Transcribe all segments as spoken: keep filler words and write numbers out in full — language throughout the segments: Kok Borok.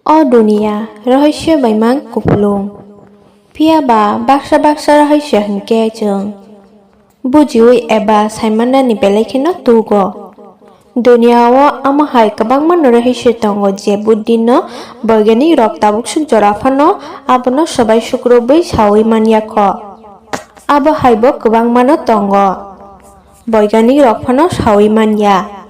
O duniya rohorso bai mang kupulung. Phiya ba baksa baksa rohorso hinkhe chwng bujiui eba saimannani belai kheno tugo. Duniya o omo hai kwbangma no rohorso tongo je buddhi no boigyanik rok tabuk swk jora phano abono swbai sukrubui saui manya kho. Abo hai bo kwbangma no tongo. Boigyanik rok phano saui manya.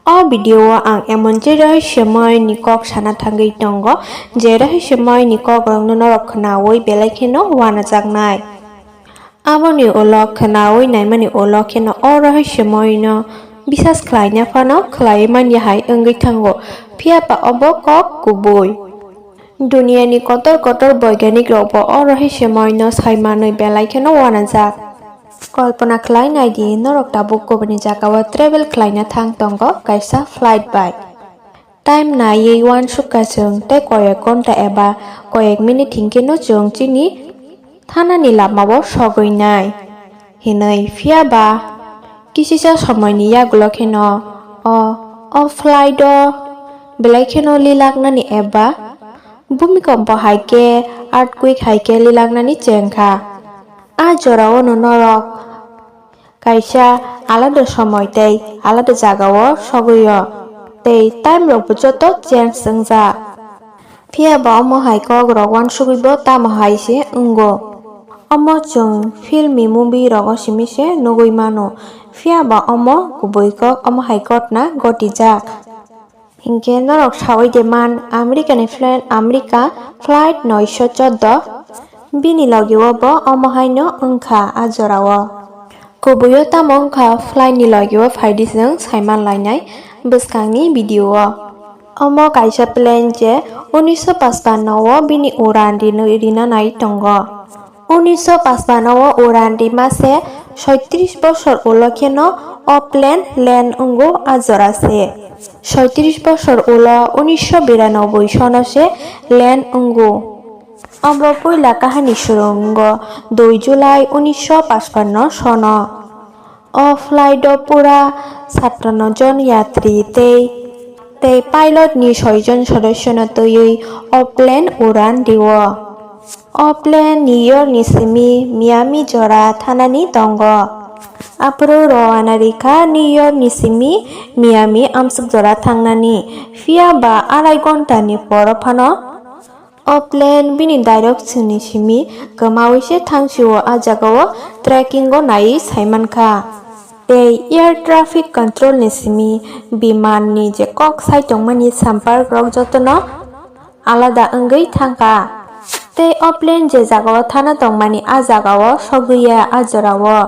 O video o ang emon je rohorso moi ni kok sana thangwi tongo, je rohorso moi ni kok rok no norok khwnaui belai kheno wanajaknai. Aboni ulo khwnaui naimani ulo kheno o rohorso moi no bisas khlaina phano khlaiwi manya hai wngwi thango, phiya ba obo kok kubui. Duniya ni kotor kotor boigyanik rok bo o rohorso moi no sai manwi belai kheno wanajak. Kolpona khlai nai di, norok tabuk kubuni jaga o travel khlaina thang tongo kaisa flight bai. Time naiwi uansuk kha chwng tei koyek ghonta eba koyek minute hinkhe no chwng chini thanani lama o sogwi nai hinwi. Phiya ba kisisa somoi ni yagulo kheno o, o flight o belai kheno lilak nani eba bhumikompo hai khe, earthquake hai khe lilak nani cheng kha. A jora o no norok kaisa alada somoi tei alada jaga o sogwi o, tei time rok bo joto change wngjak. Phiya ba omo hai kok rok uansugwi bo tamo hai se wngo. Omo chwng film ni movie rogo simi se nugwi mano. Phiya ba omo kubui kok, omo hai ghotna ghotijak. Hinkhe norok saui de man, America ni flight, America flight noisho chordo, bini logi o bo omo haino wngkha a jora o. Kubui o tamo wngkha flight ni logi o phaidi chwng saiman lainai bwskang ni video o. Omo kaisa plane je unisho pachpanno o bini uran rina nai tongo. Unisho pachpanno o uran rima se soitris bosor ulo kheno o plane land wngo a jora se. Soitris bosor ulo unisho biranoboi sono se land wngo. Obo puila kahani swrwngo dui July unisho pachpanno sono. O flight o pura sattanno jon yatri tei, tei pilot ni soi jon sodosyo no twiwi o plane uran rio. O plane New York ni simi Miami jora thanani tongo. Aphuru rowana rikha New York ni simi Miami amswk jora thangnani. Phiya ba arai ghonta ni poro phano o plane bini direction ni simi kwmaui se thangsio, a jaga o tracking o naiwi saimankha. Tei air traffic control ni simi biman ni je kok sai tongmani sampark rok jotono alada wngwi thangkha. Tei o plane je jaga o thana tongmani a jaga o sogwi ya a jora o.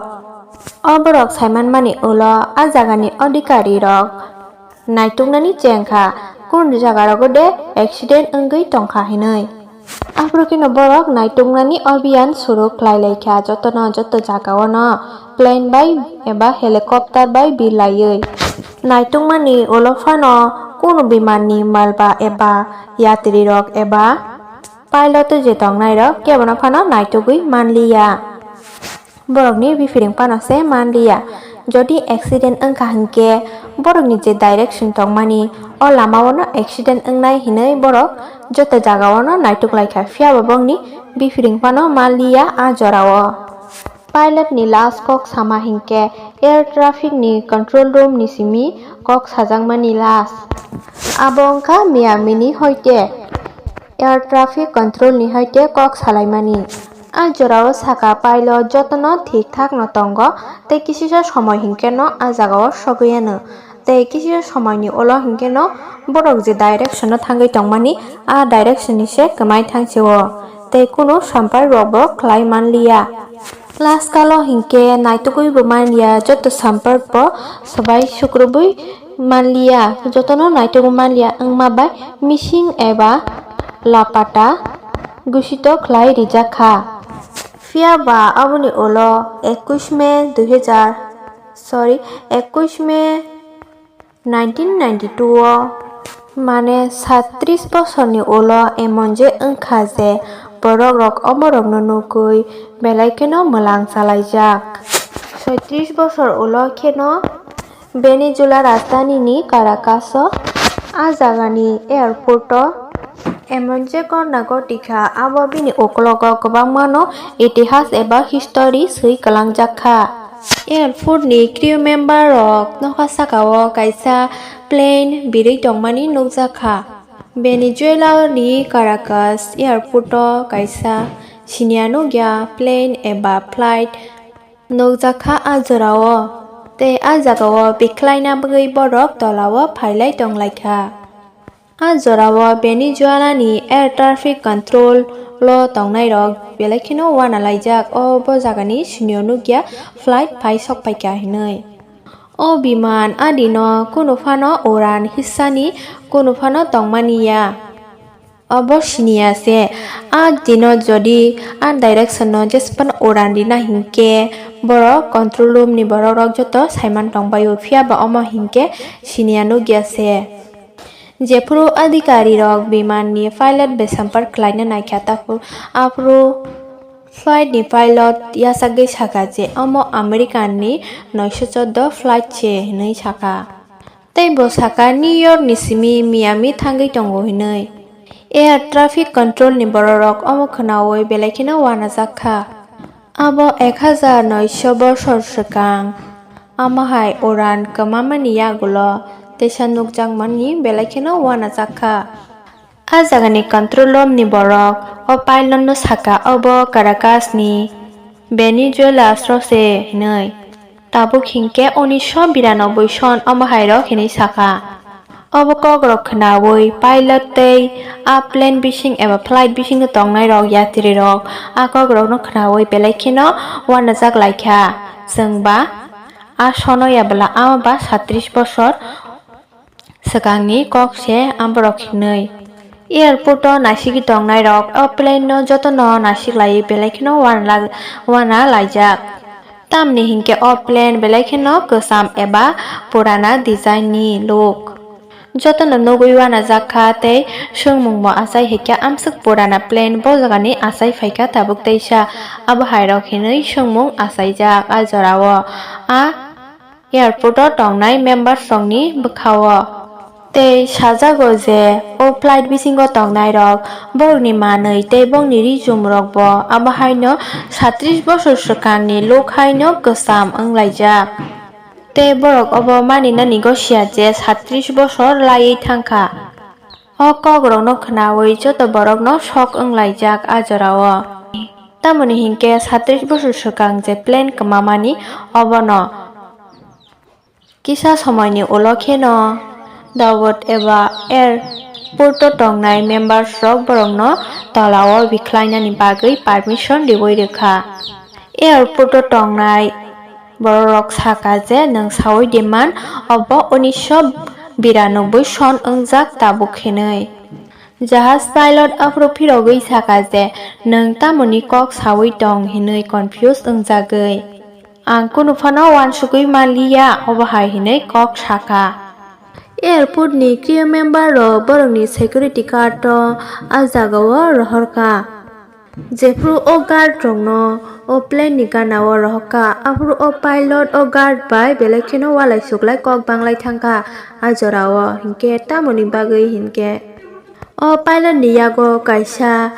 O borok saimanmani ulo a jaga ni adhikari rok naituknani chengkha, kunu jaga rogo de accident wngwi tongkha hinwi. Aphuru kheno borok naituknani obiyan suru khlai laikha, jotono joto jaga o no plane bai eba helicopter bai birlaiwi. Naitukmani ulo phano kunu biman ni malba eba yatri rok eba pilot je tongnai rok kebono phano naitugwi manliya. Borokni biphiring phano se manliya. Jodi accident wngkha hinkhe borokni je direction tongmani o lama o no accident wngnai hinwi borok joto jaga o no naituk laikha, phiya bo bongni biphiring phano manliya a jora o. Pilot ni last kok sama hinkhe air traffic ni control room ni simi kok sajakmani last. Abo wngkha Miami ni hoite air traffic control ni hoite kok salaimani. A jora o saka pilot jotono thik thak no tongo tei kisisa somoi hinkhe no a jaga o sogwi ano. Tei kisisa somoi ni ulo hinkhe no borok je direction o thangwi tongmani a direction ni se kwmai thang se o. Tei kunu sampark rok bo khlai manliya. Last kalo hinkhe naitugwi bo manliya, joto sampark bo swbai sukrubwi manliya, jotono naitugwi manliya wngma bai missing eba lapata gusito khlai rijak kha. Phiya ba aboni ulo ekush May dui hajar, sorry, ekush May nineteen ninety-two o, mane satris bosorni ulo emon je wngkha je borok rok omorokno nugwi belai kheno mwlang chalaijak. Soitris bosor ulo kheno Venezuela rajdhani ni Caracas o a jagani airport o Emon je korna goti kha, abo bini uklogo kwbangmano itihas eba history swi kwlangjak kha. Airport ni crew member rok nokha saka o kaisa plane birwi tongmani nukjak kha. Venezuela ni Caracas airport o kaisa siniya nukya plane eba flight nukjak kha a jora o, tei a jaga o bikhlaina bagwi borok tola o phailai tonglaikha. A jora o Venezuela ni air traffic control o tongnai rok belai kheno uanalaijak, o bo jaga ni siniya nukya flight phai sok phaikha hinwi. O biman a dino kunu phano uran hissani kunu phano tongmani ya. Obo siniya se, a dino jodi a direction no jesphano uran rina hinkhe borok control room ni borok rok joto saiman tongbaio, phiya ba omo hinkhe siniya nukya se. Jephuru adhikari rok biman ni pilot bai sampark khlaina naikha, taphuru aphuru flight ni pilot yachagwi sakha je omo American ni noisho chordo flight se hinwi sakha. Tei bo sakha New York ni simi Miami thangwi tongo hinwi. Air traffic control ni bororok omo khwnawi belai kheno uanajak kha. Abo ek hajar noisho bosor swkang. Amo hai uran kwmamani yagulo teisa nukjakmani belai kheno uanajak kha. A jagani control room ni borok o pilot no sakha obo Caracas ni Venezuela sro se hinwi. Tabuk hinkhe unisho biranoboi son omo hai rok hinwi sakha. Obo kok rok khwnawi pilot tei a plane bising eba flight bisingo tongnai rok yatri rok a kok rok no khwnawi belai kheno uanajak laikha. Chwng ba a sono ya bwla ama ba satris bosor swkangni kok se aborok hinwi. Airport o naisigi tongnai rok o plane no jotono naisik laiwi belai kheno uana lag-, uana laijak. Tamni hinkhe o plane belai kheno kwcham eba purana design ni look. Jotono nugwi uanajak kha tei swngmung bo achai hikha amswk purana plane bo jagani achai phaikha tabuk teisa abo hai rok hinwi swngmung achaijak a jora o. A Airport o tongnai members rokni bwkha o. Tei sajago je o flight bisingo tongnai rok borokni manwi tei bongni rijum rok bo abo haino satris bosor swkangni luk haino kwcham wnglaijak. Tei borok obo maninani gosia je satris bosor laiwi thangkha. O kok rokno khwnawi joto borokno sok wnglaijak a jora o. Tamoni hinkhe satris bosor swkang je plane kwmamani obono. Kisa somoini ulo kheno Dawot eba airport o tongnai members rok borokno tola o bikhlainani bagwi permission riwi rwkha. Airport o tongnai borok rok sakha je nwng sawi di man, obo unisho biranoboi son wngjak tabuk hinwi. Jahaj pilot aphuru phirogwi sakha je nwng tamoni kok sawi tong hinwi confuse wngjagwi. Ang kunu phano uansugwi manliya, obo hai hinwi kok sakha. Airport ni crew member rok borokni security guard o a jaga o rohorkha. Jephuru o guard rokno o plane ni gana o rohorkha, aphuru o pilot o guard bai belai kheno walai suklai kok banglai thangkha a jora o, hinkhe tamoni bagwi hinkhe. O pilot ni yago kaisa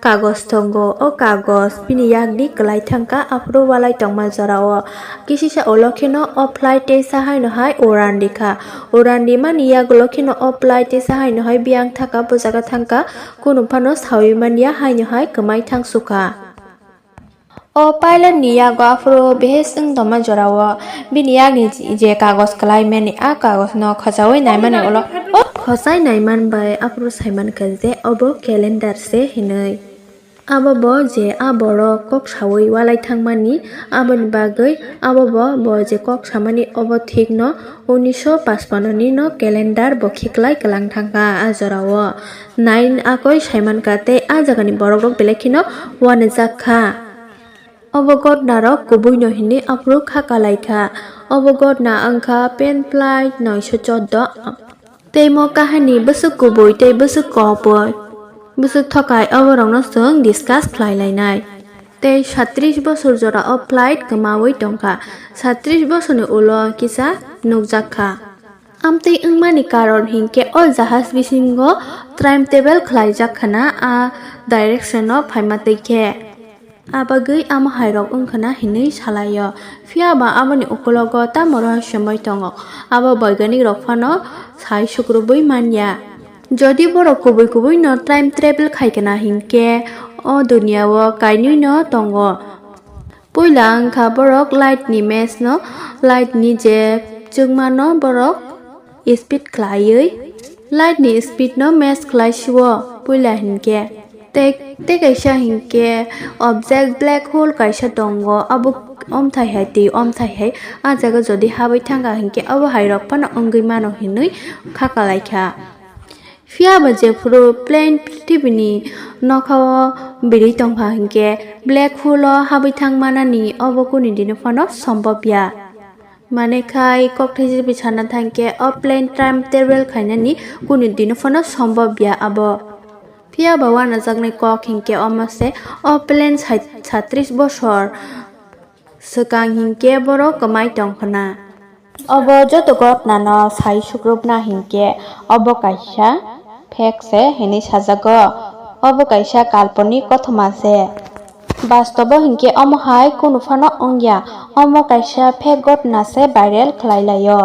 kagoj tongo, o kagoj bini yakni kwlai thangkha, aphuru walai tongma jora o. Kisisa ulo kheno o flight teisa haino hai uran rikha, uran rimani yagulo kheno o flight teisa haino hai biyang thangkha, bujaga thangkha, kunu phano sawi manya haino hai kwmai thangsukha. O pilot ni yago aphuru behes wng tongma jora o bini yakni je kagoj kwlai mani a kagoj no khojaui naimani ulo o khochai naiman bai aphuru saimankha je obo calendar se hinwi. Abo bo je a borok kok saui walai thangmani aboni bagwi abo bo bo je kok samani obo thik no unisho pachpanno ni no calendar bo khiklai kwlang thangkha a jora o. Nine akoi saimankha tei a jagani borok rok belai kheno uanajak kha. Obo gotna rok kubui no hinwi aphuru kha kalai kha. Obo gotna wngkha pan flight noisho chordo. Tei mo kahani bwswk kubui tei bwswk koboi, bwswk thokai obo rokno chwng discuss khlai lainai. Tei satris bosor jora o flight kwmaui tongkha. Satris bosorni ulo kisa nukjak kha. Amtwi wngmani karon hinkhe o jahaj bisingo time travel khlaijak khna a direction o phaima twi khe. Abagwi amo hairok wngkhna hinwi salaio. Phiyaba aboni ukulogo tamo rohorsyomoi tongo, abo boiganik rok phano sai sukrubwi manya. Jodi borok kubui kubui no time travel khaikha hinkhe o duniao kainwi no tongo. Puila wngkha borok light ni match no, light ni je chwngma no borok speed khlaiwi light ni speed no match khlai sio puila hinkhe. Tei, tei kaisa hinkhe object black hole kaisa tongo, abo omthai hai twi omthai hai ah jaga jodi habwi thangkha hinkhe abo hairok phano wngwi mano hinwi kha kalaikha. Phiyaba jephuru planet prithibi ni nokhao birwi tongkha hinkhe black hole o habwi thang manani obo kuni dino phano sombobya. Mane khai kokthai jibi sana thangkhe o planet time travel khainani kuni dino phano sombobya abo. Phiyaba wanajaknai kok hinkhe omo se, o planet sai-, satris bosor swkang hinkhe borok kwmai tongkhna. Obo joto ghotna no sai sukrubna hinkhe obo kaisa fake se hinwi sajago. Obo kaisa kalponik kothoma se. Bastobo hinkhe omo hai kunu phano wngya, omo kaisa fake ghotna se viral khlai laio.